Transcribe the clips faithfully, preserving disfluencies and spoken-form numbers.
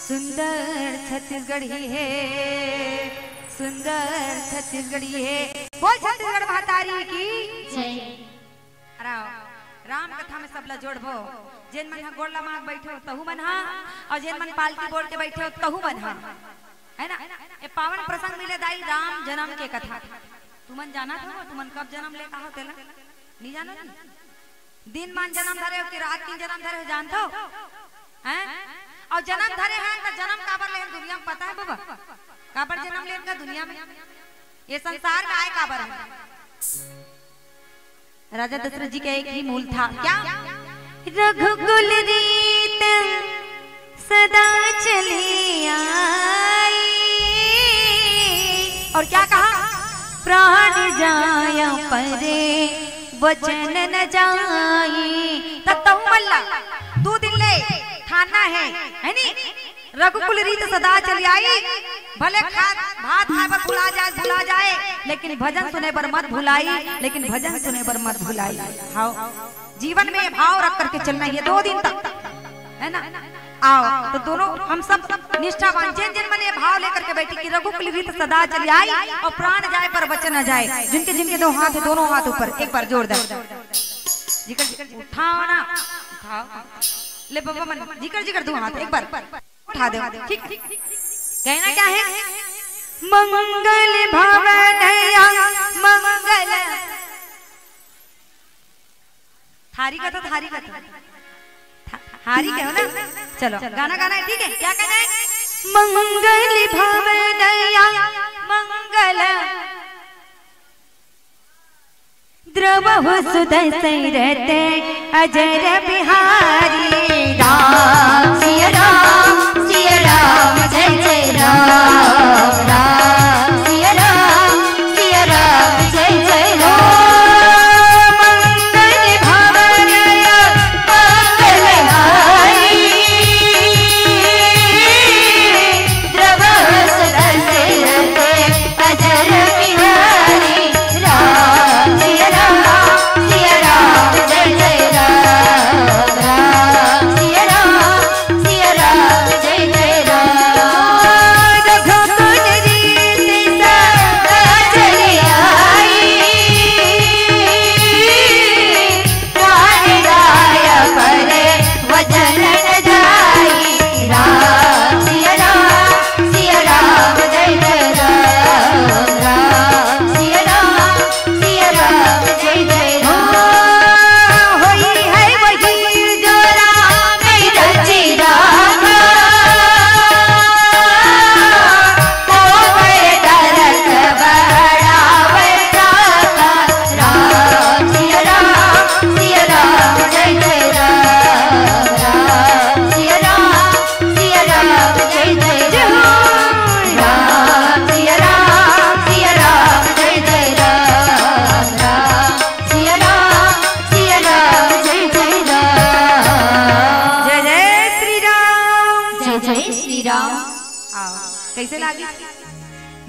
सुंदर छत्तीसगढ़ी हे, सुंदर छत्तीसगढ़ी हे। बोल छत्तीसगढ़ महतारी की। जय। राम, राम कथा में सबला जोड़बो। जेन मन ह गोड़ लमाक बैठे हो, तहू मन ह, अउ जेन मन पालकी बोल के बैठे हो, तहू मन ह। है ना? ये पावन प्रसंग मिले दाई, राम जन्म के कथा। तुमन जानत हो, तुमन कब जन्म ले का हो तेला? नहीं जानत? दिन मान जन्म धरे हो कि रात दिन जन्म धरे हो, जानत हो? हैं? अउ जन्म धरे हैं त जन्म काबर ले हैं दुनिया में, पता है बाबा? काबर जन्म ले हैं दुनिया में? ये संसार में आए काबर है? राजा दशरथ जी का एक ही मूल था, क्या? रघुकुल रीत सदा चली आई। और क्या कहा? प्राण जाय पर वचन न जाई। त तहू मन ला दू दिन ले ठानना है, है नी? रघुकुल रीत सदा चली आई। भले खा, भात खाए बर भुला जाए, भुला जाए, लेकिन भजन सुने बर मत भुलाई, लेकिन भजन सुने बर मत भुलाई। हाँ, जीवन में ये भाव रख करके चलना है दो दिन तक, है ना? आओ, तो दोनों हम सब निष्ठावान, जिन जिन मन ये भाव लेकर के बैठी कि रघुकुल रीत सदा चली आई अउ प्राण जाए पर वचन न जाए। जिनके जिनके दो हाथ है, दोनों हाथ ऊपर, एक बार जोरदार। जिकर उठाओ ना, उठाओ। ले बाबा मन, जिकर जिकर दो हाथ, एक बार उठा दो, ठीक? कहना क्या है? मंगल भवन या मंगल। थारी का तो, थारी का तो। था-, थारी कहो ना। चलो, गाना गाना है, ठीक है? क्या कहना है? मंगल भवन या मंगल। द्रवहु सुदसरथ अजर बिहारी। राम सिया राम, सिया राम, जय जय राम। राम सिया राम, सिया राम, जय जय राम। मंगल भवन मंगल हारी। द्रवहु सुदसरथ अजर बिहारी। राम सिया राम, सिया राम, जय जय राम। राम सिया राम, सिया राम, जय जय राम। रघुकुल रीत सदा चली आई। प्राण जाय पर वचन न जाई। राम सिया राम, सिया राम, जय जय राम। राम सिया राम, सिया राम, जय जय राम। होई है वही जो राम रचि राखा। होवे दरस बढ़ावे राखा। राम सिया राम, सिया राम, जय जय राम। राम सिया राम, सिया राम, जय जय राम। राम सिया राम, सिया राम, जय जय राम। राम सिया राम, सिया राम, जय जय राम। जय जय श्री राम। जय जय श्री राम। आओ, कैसे लागी?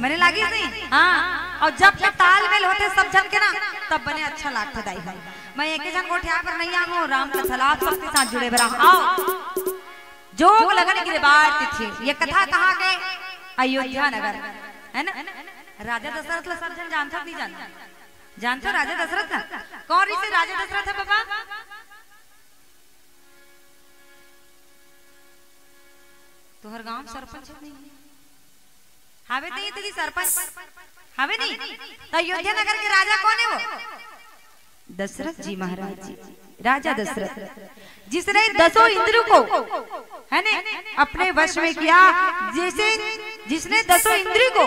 मने लागी नहीं? हाँ। अउ जब जब तालमेल होथे सब झन के ना, तब बने अच्छा लागथे दाई हो। मैं एके झन गोठिया पर नहीं आऊँ, राम कथा ला आप सबके साथ जुड़े बर आहूँ। आओ। जोग लगन गिरबार तिथि। ये कथा कहाँ के? अयोध्या नगर, है ना? राजा दशरथ ला सब झन जानथो कि नहीं जानथो? जानथो राजा दशरथ ला? कौन रहिसे राजा दशरथ ह बाबा? तुहर गांव सरपंच हे नहीं? हावे तो ये तेरी सरपंच हावे नहीं? तो अयोध्या नगर के राजा कौन है वो? दशरथ जी महाराज जी, राजा दशरथ, जिसने दसों इंद्र को, है ने, अपने वश में किया, जैसे जिसने दसों इंद्र को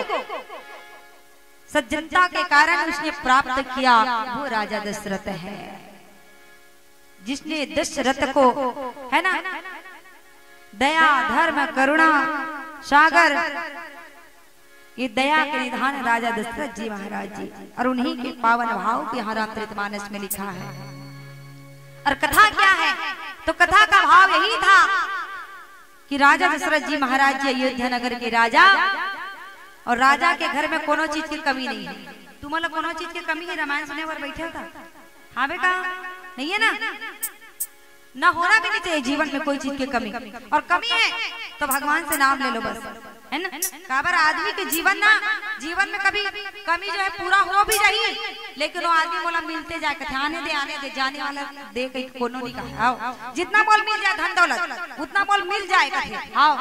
सज्जनता के कारण उसने प्राप्त किया, वो राजा दशरथ है। जिसने दशरथ को, है ना, दया, धर्म, करुणा, सागर, ये दया के निधान राजा दशरथ जी महाराज जी, और उन्हीं के पावन भाव के यहाँ रामचरित मानस में लिखा है। और कथा क्या है? तो कथा का भाव यही था कि राजा दशरथ जी महाराज जी अयोध्या नगर के राजा, और राजा के घर में कोनो चीज की कमी नहीं है। तुम्हारा कोनो चीज की कमी है? रामायण सुने बर बैठे हो ता? हाँ बे का? नहीं है ना? ना होना भी नहीं चाहिए जीवन में कोई चीज की कमी। और कमी है तो भगवान से नाम ले लो बस, है ना? काबर आदमी के जीवन ना, जीवन में कभी कमी जो है पूरा हो भी जाही, लेकिन वो आदमी मोला मिलते जाए कथे, आने दे, आने दे, जाने वाला दे कहीं कोनो नहीं कहा। आओ, जितना मोल मिल जाए धन दौलत, उतना मोल मिल जाए कथे। आओ,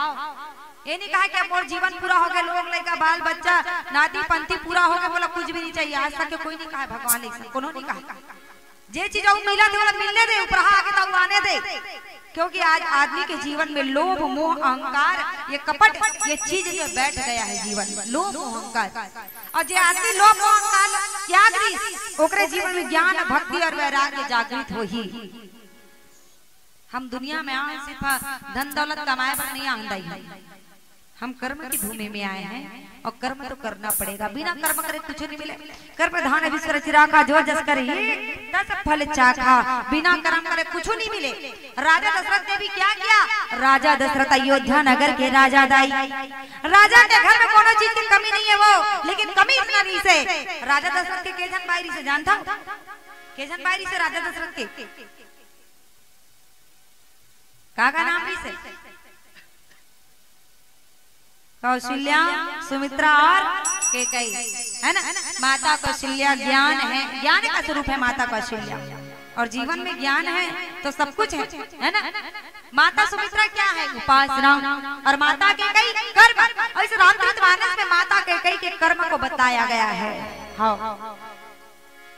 ये नहीं कहा कि अब मोर जीवन पूरा हो गया, लोग लइका बाल बच्चा नाती पंती पूरा हो गया, मोला कुछ भी नहीं चाहिए। आज तक के कोई नहीं कहा, भगवान ऐसा कोनो नहीं कहा। जे चीज अउ मिलत हे, ओला मिलने दे, उपरहा आगे त अउ आने दे। क्योंकि आज आदमी के जीवन में लोभ, मोह, अहंकार, ये कपट, ये चीज जो बैठ गया है जीवन में, लोभ, मोह, अहंकार। और जे आदमी लोभ, मोह, अहंकार त्याग दिस, ओकरे जीवन में ज्ञान, भक्ति और वैराग्य जागृत होही। हम दुनिया में आए सिर्फ धन दौलत कमाए बर नहीं आंदा ही। हम कर्म की भूमि में आए हैं और कर्म तो करना पड़ेगा। बिना कर्म करे कुछ नहीं मिले। कर्म धान विश्वर चिराखा, जो जस करे ही तस फल चाखा। बिना कर्म करे कुछ नहीं मिले। राजा दशरथ ने भी क्या किया? राजा दशरथ अयोध्या नगर के राजा दाई। राजा के घर में कोनो चीज की कमी नहीं है वो, लेकिन कमी इतना नहीं से राजा दशरथ के के झन बाई से जानता हूँ, के झन बाई से राजा दशरथ के का का नाम रहिसे? कौशल्या, सुमित्रा और कैकई, है ना? माता कौशल्या ज्ञान है, ज्ञान का स्वरूप है माता कौशल्या। और जीवन में ज्ञान है तो सब कुछ है, है ना? माता सुमित्रा क्या है? उपासना। और माता कैकई कर्म। और इस रामचरित मानस में माता कैकई के कर्म को बताया गया है। हाँ।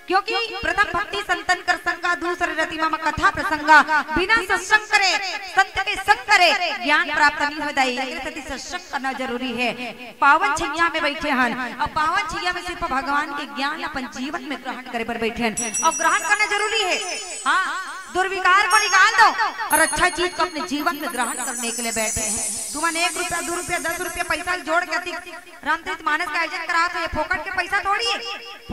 क्योंकि प्रथम भक्ति संतन कर संगा, दूसरे रति मम कथा प्रसंगा। बिना सत्संग करे, संत के संग करे, ज्ञान प्राप्त नहीं होता है। एकरे सेती सत्संग करना जरूरी है। पावन छैया में बैठे हन, और पावन छैया में सिर्फ भगवान के ज्ञान अपन जीवन में ग्रहण करे बर बैठे हन, और ग्रहण करना जरूरी है। हाँ, दुर्विकार को निकाल दो और अच्छा चीज को अपने जीवन में ग्रहण करने के लिए बैठे हैं। तुमन एक रुपया, दो रुपया, दस रुपया पैसा जोड़ के अति रामचरित मानस का आयोजन करा, तो ये फोकट के पैसा थोड़ी है।